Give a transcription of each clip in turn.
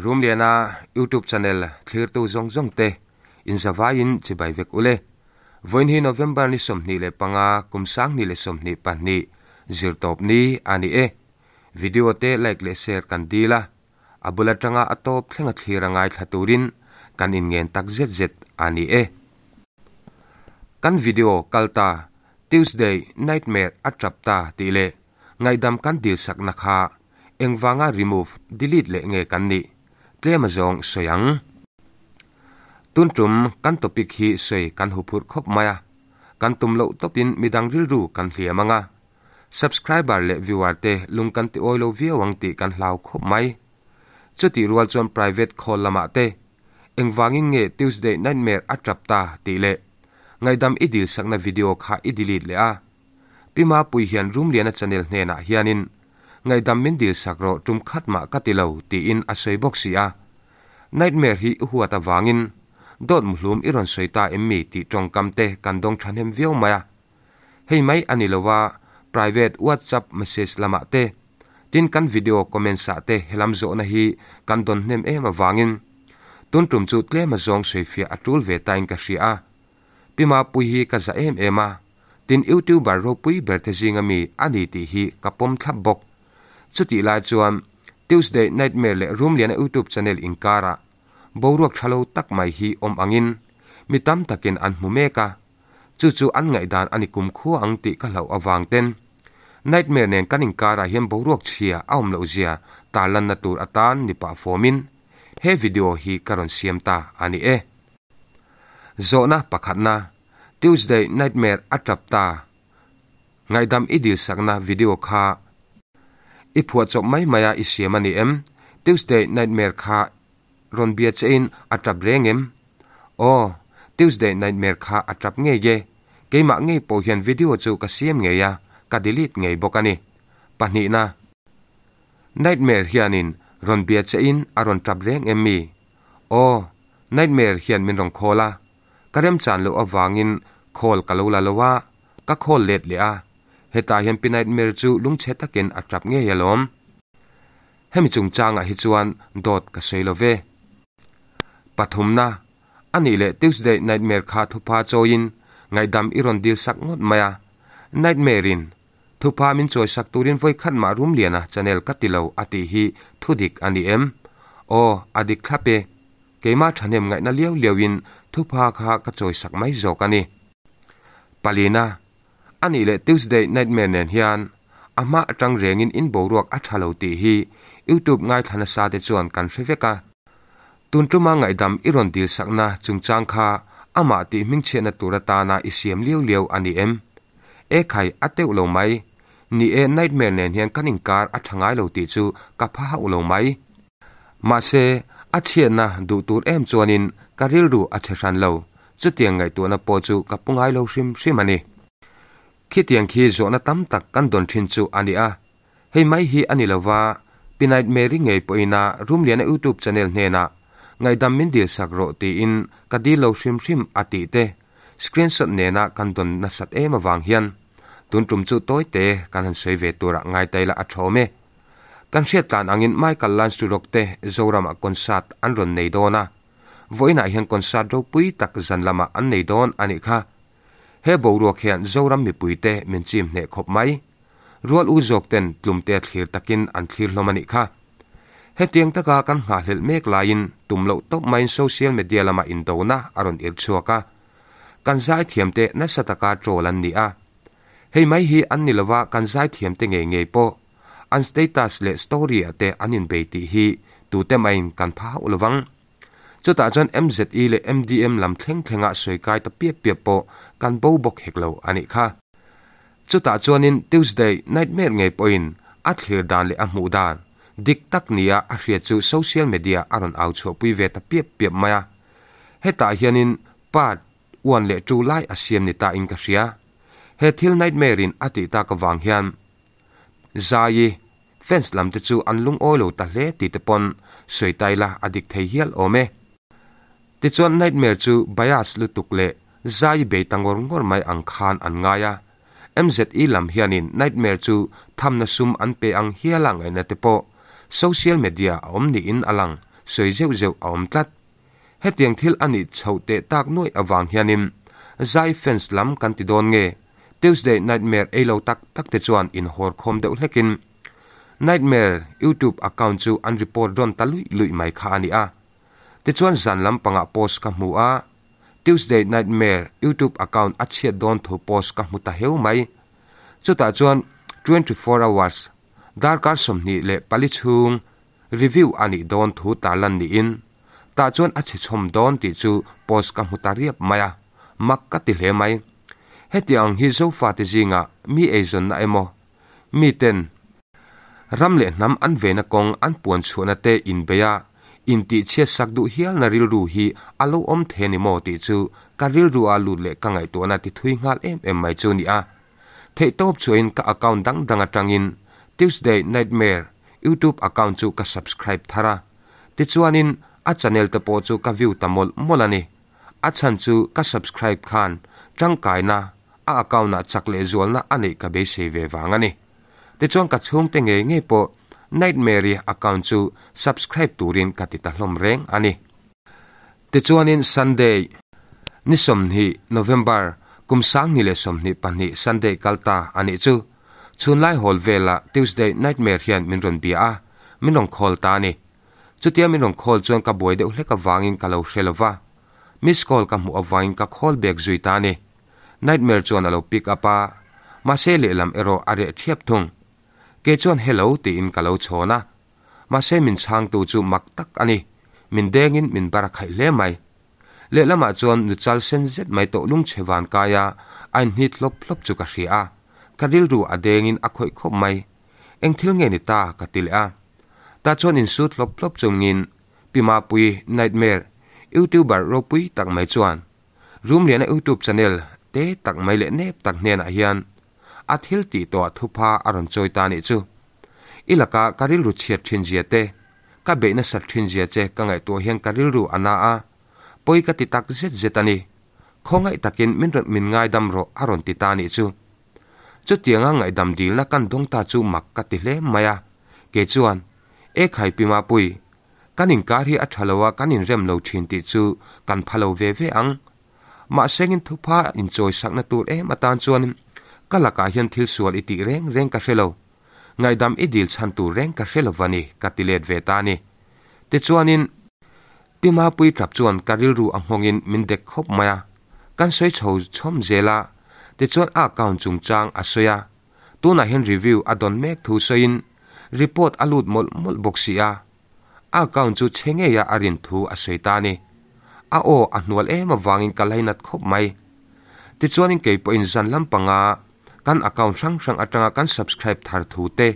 Rumliana YouTube channel thlirtu zawng zawng te inzavaiin chibai vek ule. Vawiin hi November ni 25 kum 2022 zirtawp ni a ni e. Video te like leh share kan dil a, a bul atanga a tawp thlenga thlir a ngaithla turin kan inngen tak zet zet a ni e. Kan video kal ta Tuesday Nightmare a tap ta tih leh ngaihdam kan dilsakna kha engvanga remove, delete leh nge kan nih tlem azawng sawi ang. Tun tum kan topic hi sawi kan huphurh khawp mai a, kan tum loh tawpin midang rilru kan hliam ang a, subscriber leh viewer te lung kan ti awi lo viau ang tih kan hlau khawp mai. Chutih rual chuan private call lamah te engvangin nge Tuesday Nightmare a tap ta tih leh ngaihdam i dilsakna video kha i delete leh a. Pi Mapui hian Rumliana channel hnenah hianin ngaihdam min dilsak rawh tum khat mah ka ti lo tiin a sawi bawk si a. Nightmare hi i huat avangin dawt muhlum i rawn sawi ta em mi tih tawngkam te kan dawng thahnem viau mai a. Hei mai a ni lo a, private WhatsApp message lamah te, tin kan video comments ah te helam zawhna hi kan dawn hnem em avangin tun tum chu tlem azawng sawifiah a tul ve tain ka hria a. Pi Mapui hi ka za em em a, tin YouTuber ropui ber te zinga mi a ni tih hi ka pawm thlap bawk. Chutih lai chuan Tuesday Nightmare leh Rumliana YouTube channel inkarah boruak tha lo tak mai hi awm angin mi tam takin an hmu mek a, chu chu an ngaihdan a ni kumkhua ang tih ka hlauh avang ten Nightmare nen kan inkarah hian boruak chhia a awm loh zia tarlanna tur atan ni pah fawmin he video hi ka rawn siam ta a ni e. Zawhna pakhatna, Tuesday Nightmare a tap ta. Ngaihdam i dilsakna video kha i phuahchawp mai mai a i siam a ni em? Tuesday Nightmare kha rawn bia che in a tap reng em? Aw, Tuesday Nightmare kha a tap ngei e. Keimah ngei pawh hian video chu ka siam ngei a, ka delete ngei bawk a ni. Pahnihna, Nightmare hianin rawn bia che in a rawn tap reng em mi? Aw, Nightmare hian min rawn call a, ka remchan loh avangin call ka lo la lo a, ka call let leh a, hetah hian Pi Nightmare chu lungchhe takin a tap ngei alawm. Hemi chungchangah hi chuan dawt ka sawi lo ve. Pathumna, A nih leh Tuesday Nightmare kha thupha chawiin ngaihdam i rawn dil sak ngawt mai a, Nightmare-in thupha min chawi sak turin vawi khat mah Rumliana channel ka ti lo a tih hi thudik a ni em? Aw, a dik thlap e. Keimah thahnem ngaihna liau liauin thupha kha ka chawi sak mai zawk a ni. Palina, A nih leh Tuesday Nightmare nen hian a hma atang rengin in boruak a tha lo tih hi YouTube ngaithla nasa te chuan kan hre vek a. Tun tuma ngaihdam i rawn dil sakna chungchang kha amah tih hmingchhiatna tur atana i siam liau liau a ni em? E khai, a teuh lo mai. Ni e, Nightmare nen hian kan inkar a tha ngai lo tih chu ka pha hauh lo mai. Mahse, a chhiatna duh tur em chuanin ka rilru a chhe hran lo. Chutiang ngaihtuahna pawh chu ka pu ngai lo hrim hrim a ni. Khitiang khi zawhna tam tak kan dawn thin chu a ni a. Hei mai hi a ni lova, Pi Nightmare-i ngei pawhin a Rumliana YouTube channel hnenah ngaihdam min dil sak rawh tiin ka dil lo hrim hrim a tih te screenshot nena kan dawn nasat em avang hian tun tum chu tawi te kan han sawi ve turah ngaitaila a thawm e. Kan hriat tlan angin Michael Lansturok te Zoramah concert an rawn nei dawn a, vawiinah hian concert ropui tak zan lamah an nei dawn a nih kha. He boruak hian Zoram mipuite min chim hneh khawp mai. Rual u zawk ten tlumte thlir takin an thlir hlawm a nih kha. Hetiang taka kan nghahhlelh mek laiin tum loh tawp maiin social media lamah indona a rawn irh chhuak a. Kan zaithiamte nasa taka troll an ni a. Hei mai hi an ni lova kan zaithiamte ngei ngei pawh an status leh story ah te an inbei tih hi tute maiin kan pha hauh lovang. Chutah chuan MZE leh MDM lam thleng thlenga sawi kai ta piap piap pawh kan bo bawk hek lo a nih kha. Chutah chuanin Tuesday Nightmare ngei pawhin a thlir dan leh a hmuh dan dik tak nia a hriat chu social media a rawn au chhuahpui ve ta piap piap mai a. Hetah hianin part uan leh tu lai a siam ni ta in ka hria. He thil Nightmare in a tih tak avang hian Zaii fans lam te chu an lungawi lo ta hle tih te pawn sawi tai la a dik thei hial awm e. Tichuan Nightmare chu bias lutuk leh Zaii bei ta ngawr ngawr mai ang khan an ngai a. MZE lam hianin Nightmare chu thamna sum an pe ang hial a ngaihna te pawh social media a awm niin a lang. sawi zeuh zeuh a awm tlat. Hetiang thil a nih chhoh teh tak nuaih avang hianin zai fans lam kan ti dawn nge? Tuesday Nightmare ei lo tak tak te chuan inhawr khawm deuh hlekin Nightmare YouTube account chu an report rawn ta luih luih mai kha a ni a. Tichuan zan lampangah post ka hmu a, Tuesday Nightmare YouTube account a chhiat dawn thu post ka hmu ta heu mai. Chutah chuan 24 hours, darkar 24 chhung, review a nih dawn thu tarlan niin tah chuan a chhe chhawm dawn tih chu post ka hmu ta riap mai a, mak ka ti hle mai. Hetiang hi Zofate zingah mi eizawnna emaw, miten ram leh hnam an vena kawng an puan chhuahna te inbeih a, intihchhiat sak duh hialna rilru hi a lo awm thei a ni maw tih chu ka rilru a lut leh ka ngaihtuahna ti thui nghal em em mai chu ni a. Theihtawp chuahin ka account dang dang atangin Tuesday Nightmare YouTube account chu ka subscribe thar a, tichuanin a channel te pawh chu ka view ta mawlh mawlh a ni. A chhan chu ka subscribe khan tangkaina a account ah chak leh zualna a neih ka beisei ve vang a ni. Tichuan ka chhungte ngei ngei pawh Nightmare-i account chu subscribe turin ka ti ta hlawm reng a ni. Tichuanin Sunday ni 20 November kum 2022 Sunday kal ta a nih chu. Chhunlai hawl velah Tuesday Nightmare hian min rawn bia a, min rawn call ta a ni. Chutia min rawn call chuan ka buai deuh hlek avangin ka lo hre lo va, miss call ka hmuh avangin ka call back zui ta a ni. Nightmare chuan a lo pick up a, mahse lehlam erawh a reh thiap thung. Kei chuan hello tiin ka lo chhawn a, mahse min chhangtu chu mak tak a ni, min dengin min bar a khaih hle mai. Lehlamah chuan nu chal sen zet mai tawh lungchhe van kaia a inhnit hlawp hlawp chu ka hria a, ka rilru a dengin a khawih khawp mai. Eng thil nge ni ta? ka ti leh a. Tah chuan insut hlawp hlawp chungin Pi Mapui Nightmare, YouTuber ropui tak mai chuan Rumliana YouTube channel te tak mai leh nep tak hnenah hian a thil tih tawhah thupha a rawn chawi ta nih chu. I laka ka rilru chhiat thin zia te, ka beih nasat thin zia che ka ngaihtuah hian ka rilru a na a, pawi ka ti tak zet zet a ni. Khawngaih takin min rawn min ngaidam rawh a rawn ti ta nih chu. Chutianga ngaihdam dilna kan dawng ta chu mak ka ti hle mai a, kei chuan, E khai Pi Mapui, kan inkar hi a tha lo a kan inrem lo thin tih chu kan pha lo ve ve ang. Mahsengin thupha inchawi sakna tur em atan chuan ka lakah hian thil sual i tih reng reng ka hre lo. Ngaihdam i dil chhan tur reng ka hre lo va ni ka ti let ve ta a ni. Tichuanin Pi Mapui tap chuan ka rilru a nghawngin min dek khawp mai a, kan sawi chho chhawm zel a, tichuan a account chungchang a sawi a, tunah hian review a dawn mek thu sawiin report a lut mawlh mawlh bawk si a, a account chu chhe ngeia a rin thu a sawi ta a ni. A aw a hnual em avangin ka lainat khawp mai. Tichuanin kei pawhin zan lampanga kan account hrang hrang atanga kan subscribe thar thu te,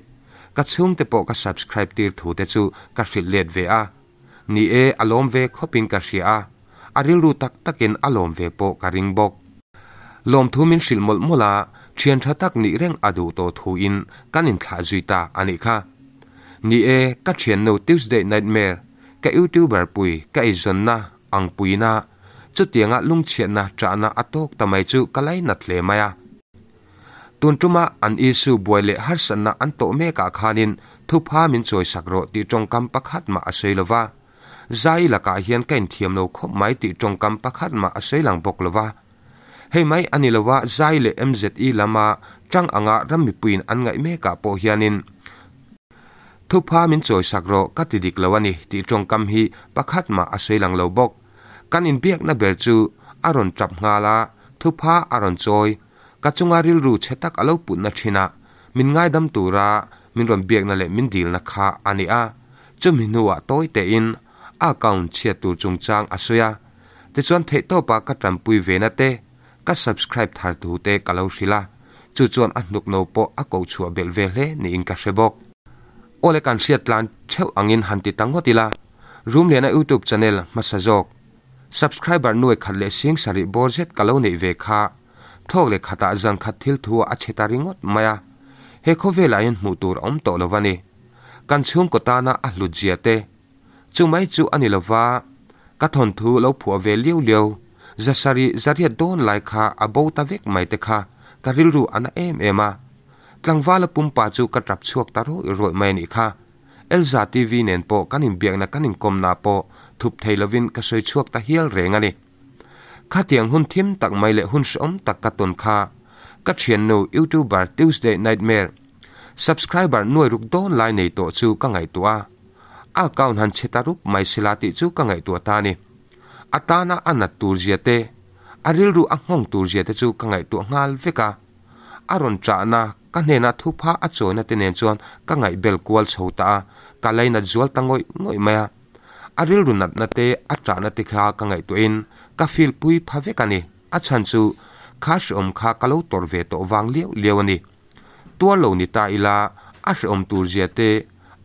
ka chhungte pawh ka subscribe tir thu te chu ka hrilh let ve a. Ni e, a lawm ve khawpin ka hria a, a rilru tak takin a lawm ve pawh ka ring bawk. Lawmthu min hrilh mawlh mawlh a, thian tha tak nih reng a duh tawh thuin kan inthlah zui ta a nih kha. Ni e, ka thiannu Tuesday Nightmare, ka YouTuber pui, ka eizawnna, ang puina, chutianga lungchhiatna ṭahna a tawk ta mai chu ka lainat hle mai a. Tun ṭuma an issue buai leh harsatna an tawh mekah khanin thupha min chawisak rawh tih ṭawngkam pakhat mah a sawi lo va. Zai lakah hian ka inthiam lo khawp mai tih ṭawngkam pakhat mah a sawi lang bawk lo va. Hei mai a ni lo a, Zai leh MZE lama ṭang anga ram mipuiin an ngaih mekah pawh hianin thupha min chawisak rawh ka ti dik lo a ni tih ṭawngkam hi pakhat mah a sawi lang lo bawk. Kan inbiakna ber chu a rawn ṭap nghal a, thupha a rawn chawi. Ka chunga rilru chhe tak a lo putna thinah min ngaidam tura min rawn biakna leh min dilna kha a ni a, chumi hnuah tawi tein a account chhiat tur chungchang a sawi a, tichuan theihtawpa ka tanpui vena te, ka subscribe thar thu te ka lo hrilh a, chu chuan a hnuk no pawh a koh chhuah belh ve hle niin ka hre bawk. Awle kan hriat tlan theuh angin han ti ta ngawt ila, Rumliana YouTube channel hmasa zawk subscriber nuai khat leh sing sarih bawr zet ka lo neih ve kha Thawk leh khatah zan khat thil thu a chhe ta ringawt mai a, he khawvelah hian hmuh tur a awm tawh lo va ni. Kan chhungkaw tana a hlut zia te. Chu mai chu a ni lo va, ka thawnthu lo phuah ve liau liau, zasarih zariat dawn lai kha a bo ta vek mai te kha ka rilru a na em em a. Tlangvala pumpa chu ka tap chhuak ta rawih rawih mai a nih kha. Elza TV nen pawh kan inbiakna kan inkawmna pawh thup thei lovin ka sawi chhuak ta hial reng a ni. Khatiang hun thim tak mai leh hun hrehawm tak ka tawn kha ka thiannu YouTuber Tuesday Nightmare subscriber nuai ruk dawn lai nei tawh chu ka ngaihtuah a, a account han chhe ta rup mai sela tih chu ka ngaihtuah ta a ni. A tana a nat tur zia te, a rilru a nghawng tur zia te chu ka ngaihtuah nghal vek a. A rawn chahna ka hnenah thupha a chawina te nen chuan ka ngaihbel kual chho ta a, ka lainat zual ta ngawih ngawih mai a. A rilru natna te, a chahna te kha ka ngaihtuahin ka feel pui pha vek a ni. A chhan chu kha hrehawm kha ka lo tawrh ve tawh vang liau liau a ni. Tuar lo ni ta ila a hrehawm tur zia te,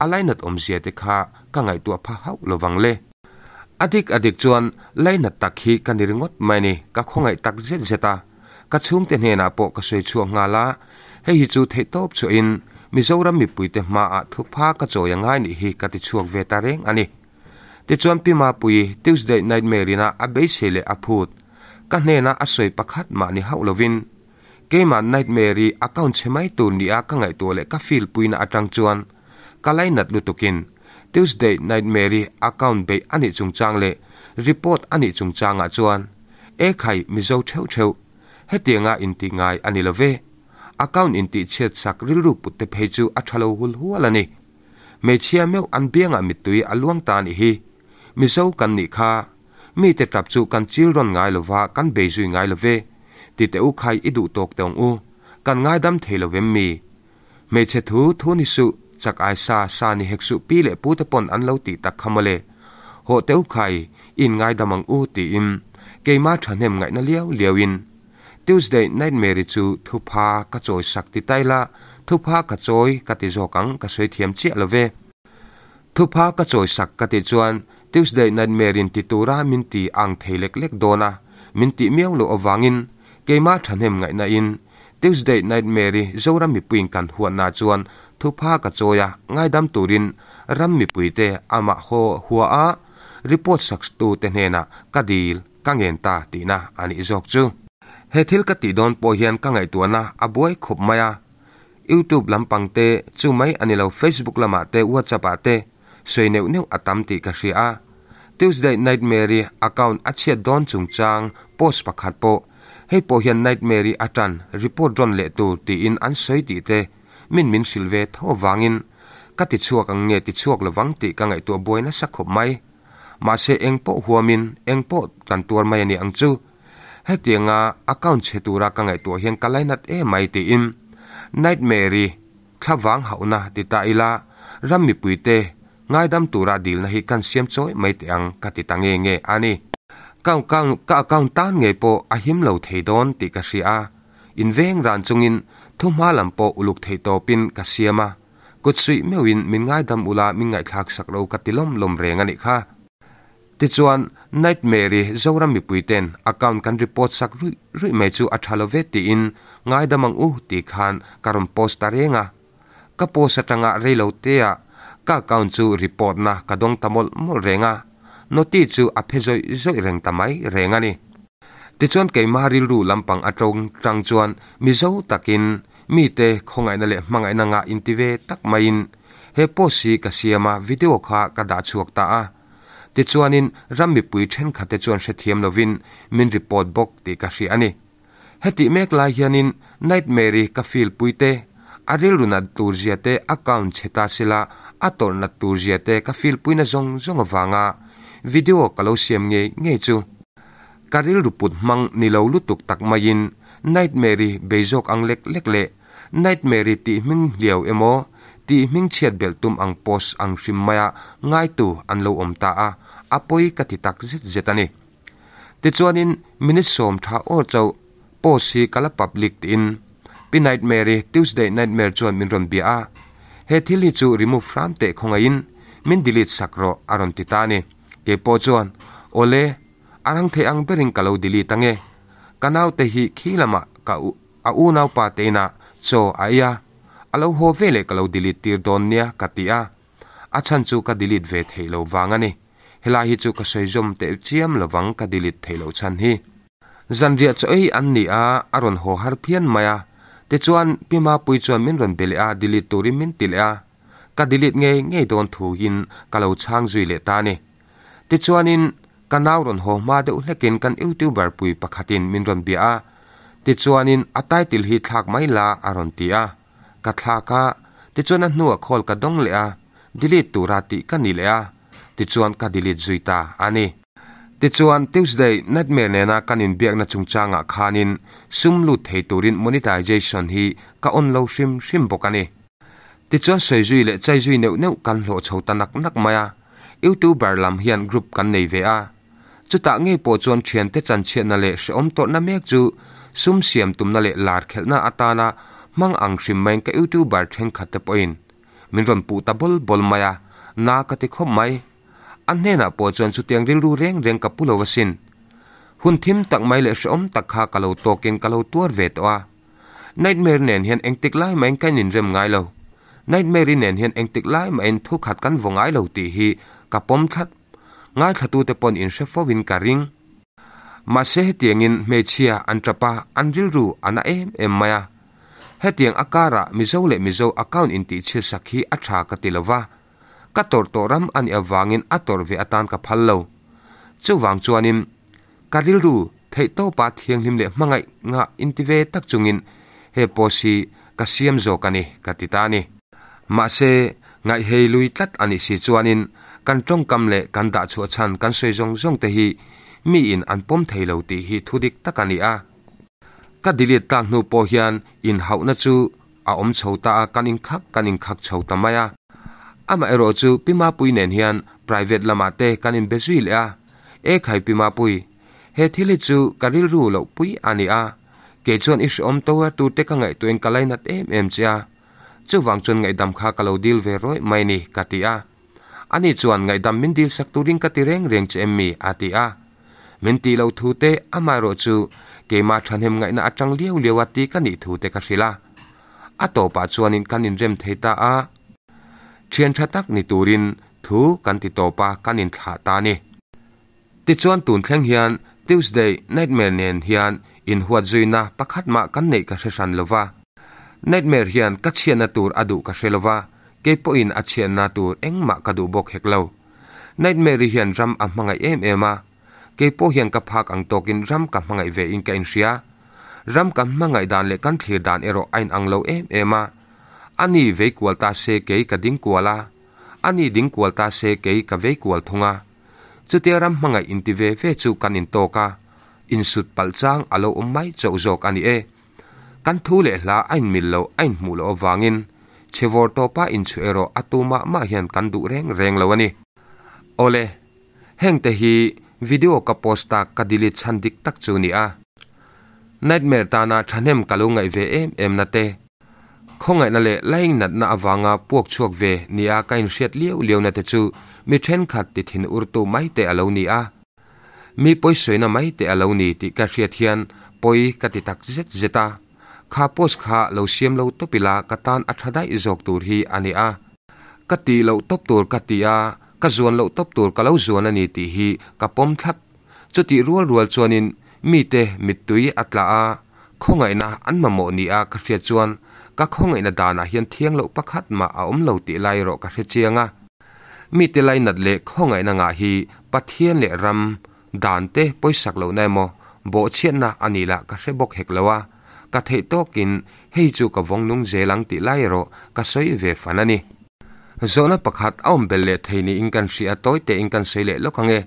a lainat awm zia te kha ka ngaihtuah pha hauh lo vang le. A dik a dik chuan lainat tak hi ka ni ringawt mai a ni, ka khawngaih tak zet zet a. Ka chhungte hnenah pawh ka sawi chhuak nghal a, hei hi chu theihtawp chhuahin Mizoram mipuite hmaah thupha ka chawi a ngai nih hi ka ti chhuak ve ta reng a ni. Tichuan Pi Mapuii Tuesday Nightmare-ina a beisei leh a phut ka hnena a sawi pakhat mah ni hauh lovin keimah Nightmare-i account chhe mai tur nia ka ngaihtuah leh ka feel puina atang chuan ka lainat lutukin Tuesday Nightmare-i account beih a nih chungchang leh report a nih chungchangah chuan E khai Mizo theuh theuh, hetianga intih ngai a ni lo ve. Account intih chhiat sak rilru put te phei chu a tha lo hul hual a ni. Hmeichhia meuh an biangah mittui a luang ta nih hi. Mizo kan nih kha. Mite tap chu kan chil rawn ngai lo va kan bei zui ngai lo ve. Ti teh u khai i duh tawk tawng u. Kan ngaidam thei lo vem mi. Hmeichhe thu thu ni suh, chak ai sa sa ni hek suh pi leh pu te pawn an lo tih tak kha mawle. Hawh teh u khai, i in ngaidam ang u tiin keima thahnem ngaihna liau liau in Tuesday Nightmare-i chu thupha ka chawi sak ti tai la, thupha ka chawi ka ti zawk ang ka sawi thiam chiah lo ve. Thupha ka chawi sak ka tih chuan Tuesday Nightmare-in ti tura min ti ang thei lek lek dawn a, min tih miau loh avangin keima thahnem ngaihna in Tuesday Nightmare-i Zoram mipuiin kan huatna chuan thupha ka chawi a, ngaidam turin ram mipuite amah haw hua a, report saktu te hnenah ka dil, ka ngen ta tihna a nih zawk chu. He thil ka tih dawn pawh hian ka ngaihtuahna a buai khawp mai a, YouTube lampang te chu mai a ni lo Facebook lamah te WhatsApp ah te sawi neuh neuh a tam tih ka hria a. Tuesday Nightmare-i account a chhiat dawn chungchang post pakhat pawh Hei pawh hian Nightmare-i a tan report rawn leh tur tiin an sawi tih te min min hrilh ve tho avangin ka ti chhuak ang nge ti chhuak lovang tih ka ngaihtuah buai nasa khawp mai. Mahse eng pawh huamin eng pawh kan tuar mai a ni ang chu. Hetianga account chhe tura ka ngaihtuah hian ka lainat em mai tiin Nightmare-i thlavang hauhna ti ta ila ram mipuite Ngaidam tura dilna hi kan siam chawi mai teh ang ka ti ta nge nge a ni. Ka ka account tan ngei pawh a him lo thei dawn tih ka hria a, inveng ran chungin thuhma lam pawh uluk theih tawpin ka siam a, kut suih meuhin min ngaidam ula min ngaihthlak sak lo ka ti lawm lawm reng a nih kha. Tichuan, Nightmare-i Zoram mipuiten account kan report sak ruih ruih mai chu a tha lo ve tiin ngaidam ang u tih khan ka rawn post ta reng a. Ka post atanga reilo tea ka account chu report na ka dawng ta mawlh mawlh reng a, noti chu a phe zawih zawih reng ta mai reng a ni. Tichuan keimah rilru lampang atawng tang chuan Mizo takin mite khawngaihna leh hmangaihna ngah inti ve tak maiin he post hi ka siam a, video kha ka dah chhuak ta a. Tichuanin ram mipui thenkhatte chuan hrethiam lovin min report bawk tih ka hria a ni. Hetih mek lai hianin Nightmare-i ka feel pui te, a rilru nat tur zia te, a count chhe ta sela a tawrh nat tur zia te ka feel puina zawng zawng avanga video ka lo siam ngei ngei chu ka rilru put hmang ni lo lutuk tak maiin Nightmare-i bei zawk ang lek lek leh Nightmare-i tih hming hliau emaw tih hming chhiat belh tum ang post ang hrim maia ngaitu an lo awm ta a, a pawi ka ti tak zet zet a ni. Tichuanin minute sawm tha aw chauh post hi ka la public tiin Pi Nightmare-i Tuesday Nightmare chuan min rawn bia a, he thil hi chu remove hram teh khawngaihin min delete sak rawh a rawn ti ta a ni. Keipawh chuan Awle, a rang thei ang berin ka lo delete ange. Ka naute hi khi lamah ka a unaupa te inah chaw a ei a, a lo haw veleh ka lo delete tir dawn nia ka ti a. A chhan chu ka delete ve theih lo vang a ni. Helai hi chu ka sawi zawm teh chiam lovang ka delete theih loh chhan hi. Zanriah chaw ei an ni a, a rawn haw har phian mai a. Tichuan, Pi Mapui chuan min rawn be leh a, delete turin min ti leh a. ka delete ngei ngei dawn thu in ka lo chhang zui leh ta a ni. Tichuanin ka nau rawn haw hma deuh hlekin kan youtuber pui pakhatin min rawn bia a, tichuanin a title hi thlak mai la a rawn ti a, ka thlak a, tichuan a hnuah call ka dawng leh a, delete tura tih ka ni leh a, tichuan ka delete zui ta a ni. Tichuan Tuesday Nightmare nena kan inbiakna chungchangah khanin sum lut thei turin monetization hi ka on lo hrim hrim bawk a ni. Tichuan sawi zui leh chai zui neuh neuh kan hlawh chho ta nak nak mai a, Youtuber lam hian group kan nei ve a. Chutah ngei pawh chuan thiante chanchhiatna leh hrehawm tawrhna mek chu sum siam tumna leh lar khelhna atana hmang ang hrim maiin ka Youtuber thenkhat te pawhin min rawn puh ta bawl bawl mai a, na ka ti khawp mai. A hnenah pawh chuan chutiang rilru reng reng ka pu lo asin. Hun thim tak mai leh hrehawm tak kha ka lo tawkin ka lo tuar ve tawh a. Nightmare nen hian engtik lai mahin ka inrem ngai lo. Nightmare-i nen hian engtik lai mahin thu khat kan vaw ngai lo tih hi ka pawm thlat. Ngaithlatute pawn inhre fo in ka ring. Mahse hetiangin hmeichhia an tap a, an rilru a na em em mai a. Hetiang a karah Mizo leh Mizo account intihchhiat sak hi a tha ka ti lo va. Ka tawrh tawh ram a nih avangin a tawrh ve atan ka phal lo. Chuvang chuanin ka rilru theihtawpa thianghlim leh hmangaih ngah inti ve tak chungin he post hi ka siam zawk a ni ka ti ta a ni. Mahse, ngaihhei lui tlat a nih si chuanin kan tawngkam leh kan dah chhuah chhan kan sawi zawng zawng te hi miin an pawm thei lo tih hi thu dik tak a ni a. Ka delete tak hnu pawh hian inhauhna chu a awm chho ta a, kan inkhak kan inkhak chho ta mai a. Amaherawh chu Pi Mapui nen hian private lamah te kan inbe zui leh a, E khai Pi Mapui, he thil hi chu ka rilru loh pui a ni a, kei chuan i hrehawm to a turte ka ngaihtuahin ka lainat em em che a, chuvang chuan ngaihdam kha ka lo dil ve rawih mai ni ka ti a. Ani chuan ngaihdam min dil sak turin ka ti reng reng che em mi? a ti a. Min tih loh thu te amaherawh chu keimah thahnem ngaihna atang liau liau a ti ka nih thu te ka hrilh a. A tawpah chuanin kan inrem thei ta a. Thian tha tak ni turin thu kan ti tawp a, kan inthlah ta a ni. Tichuan tun thleng hian Tuesday Nightmare nen hian inhuat zuina pakhat mah kan neih ka hre hran lo va. Nightmare hian ka chhiatna tur a duh ka hre lo va, kei pawhin a chhiatna tur engmah ka duh bawk hek lo. Nightmare-i hian ram a hmangaih em em a, kei pawh hian ka phak ang tawkin ram ka hmangaih ve in ka inhria. Ram kan hmangaih dan leh kan thlir dan erawh a inang lo em em a. Ani vei kual ta se kei ka ding kual a, ani ding kual ta se kei ka vei kual thung a. Chutia ram hmangaih inti ve ve chu kan intawk a, insut palh chang a lo awm mai chauh zawk a ni e. Kan thu leh hla a inmil loh a inhmuh loh avangin chhevawr tawpa inchhuah erawh a tu mah mah hian kan duh reng reng lo a ni. Awle, hengte hi video ka post tak ka delete chhan dik tak chu ni a. Nightmare tana thahnem ka lo ngaih ve em em na te, khawngaihna leh laingnatna avanga puak chhuak ve nia ka inhriat liau liau na te chu mi thenkhat ti thin urtu mai te a lo ni a. Mi pawisawina mai teh a lo ni tih ka hriat hian pawi ka ti tak zet zet a, kha post kha lo siam lo tawp ila ka tan a tha daih zawk tur hi a ni a. Ka tih loh tawp tur ka ti a, ka zuan loh tawp tur ka lo zuan a ni tih hi ka pawm thlap. Chutih rual rual chuanin mite mittui a tla a, khawngaihna an mamawh ni a ka hriat chuan ka khawngaihna danah hian thiang loh pakhat mah a awm lo tih lai erawh ka hre chiang a. Mite lainat leh khawngaihna ngah hi Pathian leh ram dan te pawisak lohna emaw bawhchhiatna a nih lah ka hre bawk hek lo a, ka theih tawkin hei chu ka vawng nung zel ang tih lai erawh ka sawi ve fan a ni. Zawhna pakhat a awm belh leh thei niin kan hria tawi tein kan sawi leh lawk ang e.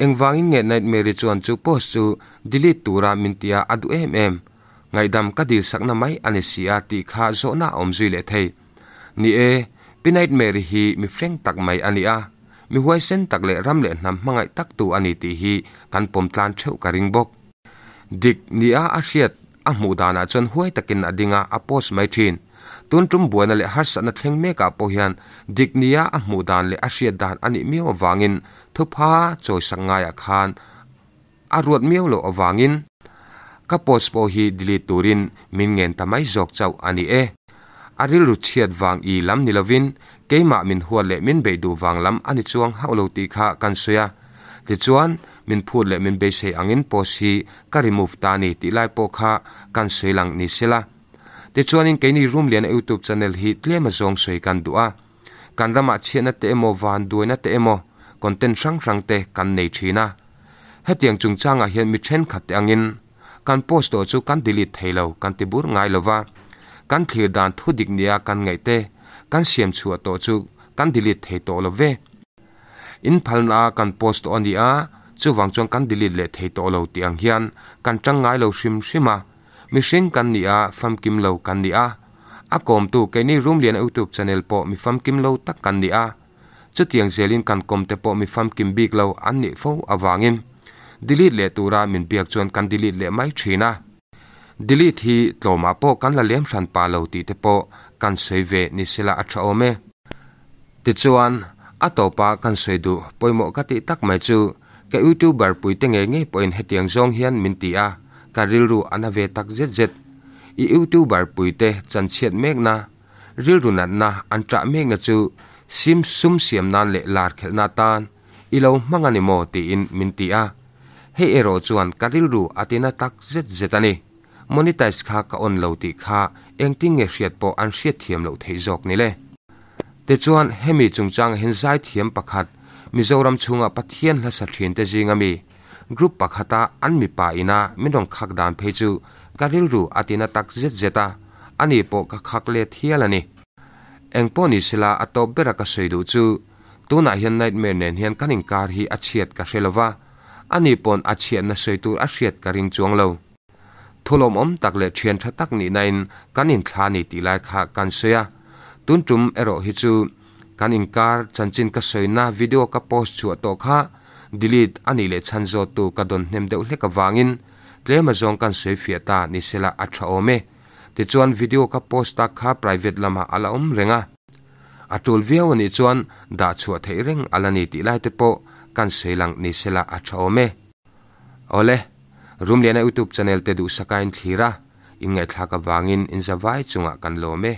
Engvangin nge Nightmare-i chuan chu post chu delete tura min tia a duh em em? Ngaihdam ka dilsakna mai a ni si a tih kha zawhna a awm zui leh thei. Ni e, Pi Nightmare-i hi mi hreng tak mai a ni a, mi huaisen tak leh ram leh hnam hmangaih tak tu a ni tih hi kan pawm tlan theuh ka ring bawk. Dik nia a hriat a hmuh danah chuan huai takin a ding a, a post mai thin. Tun tum buaina leh harsatna thleng mekah pawh hian dik nia a hmuh dan leh a hriat dan a nih miau avangin thupha chawisak ngaiah khan A ruat miau loh avangin ka post pawh hi delete turin min ngen ta mai zawk chauh a ni e. A rilru chhiat vang i lam ni lovin keimah min huat leh min beih duh vang lam a ni chuang hauh lo tih kha kan sawi a. Tichuan, min phut leh min beisei angin post hi ka remove ta a ni tih lai pawh kha kan sawi lang ni sela. Tichuanin keini Rumliana YouTube channel hi tlem azawng sawi kan duh a. Kan ramah chhiatna te emaw vanduaina te emaw content hrang hrang te kan nei thin a. Hetiang chungchangah hian mi thenkhat te angin kan post tawh chu kan delete thei lo kan ti bur ngai lo va, kan thlir dan thu dik nia kan ngaih te kan siam chhuah tawh chu kan delete thei tawh lo ve. In phalna a kan post tawh a ni a, chuvang chuan kan delete leh thei tawh lo tih ang hian kan tang ngai lo hrim hrim a. Mihring kan ni a, famkim lo kan ni a. A kawmtu keini Rumliana YouTube channel pawh mi famkim lo tak kan ni a. Chutiang zelin kan kawmte pawh mi famkim bik lo an nih fo avangin delete leh tura min biak chuan kan delete leh mai thin a. Delete hi tlawmah pawh kan la lem hran pah lo tih te pawh kan sawi ve ni sela a tha awm e. Tichuan, a tawpa kan sawi duh pawimawh ka tih tak mai chu ka youtuber puite ngei ngei pawhin hetiang zawng hian min ti a, ka rilru a na ve tak zet zet. I youtuber puite chanchhiat mekna, rilru natna an ṭah mekna chu sim sum siam nan leh lar khelhna atan i lo hmang a ni maw tiin min ti a. Hei erawh chuan ka rilru a tina tak zet zet a ni. Monetize kha ka on lo tih kha engtin nge hriat pawh an hriat thiam loh theih zawk ni le. Tichuan hemi chungchangah hian zaithiam pakhat Mizoram chhunga Pathian hla sa thin te zinga mi group pakhata an mipa ina min rawn khak dan phei chu ka rilru a tina tak zet zet a, ani pawh ka khak let hial a ni. Engpawh ni sela a tawp bera ka sawi duh chu tunah hian Nightmare nen hian kan inkar hi a chhiat ka hre lova, ani pawn a chhiatna sawi tur a hriat ka ring chuang lo. Thulawmawm tak leh thian tha tak nihnain kan inthla ni tih lai kha kan sawi a, tun tum erawh hi chu kan inkar chanchin ka sawina video ka post chhuah tawh kha delete a nih leh chhan zawttu ka dawn hnem deuh hlek avangin tlem azawng kan sawi fiah ta ni sela a tha awm e. Tichuan video ka post tak kha private lamah a la awm reng a, a tul viau a nih chuan dah chhuah theih reng a la ni tih lai te pawh kan sawi lang ni sela a tha awm e. Awle, Rumliana YouTube channel te duhsaka in thlir a, in ngaihthlak avangin in zavai chungah kan lawm e.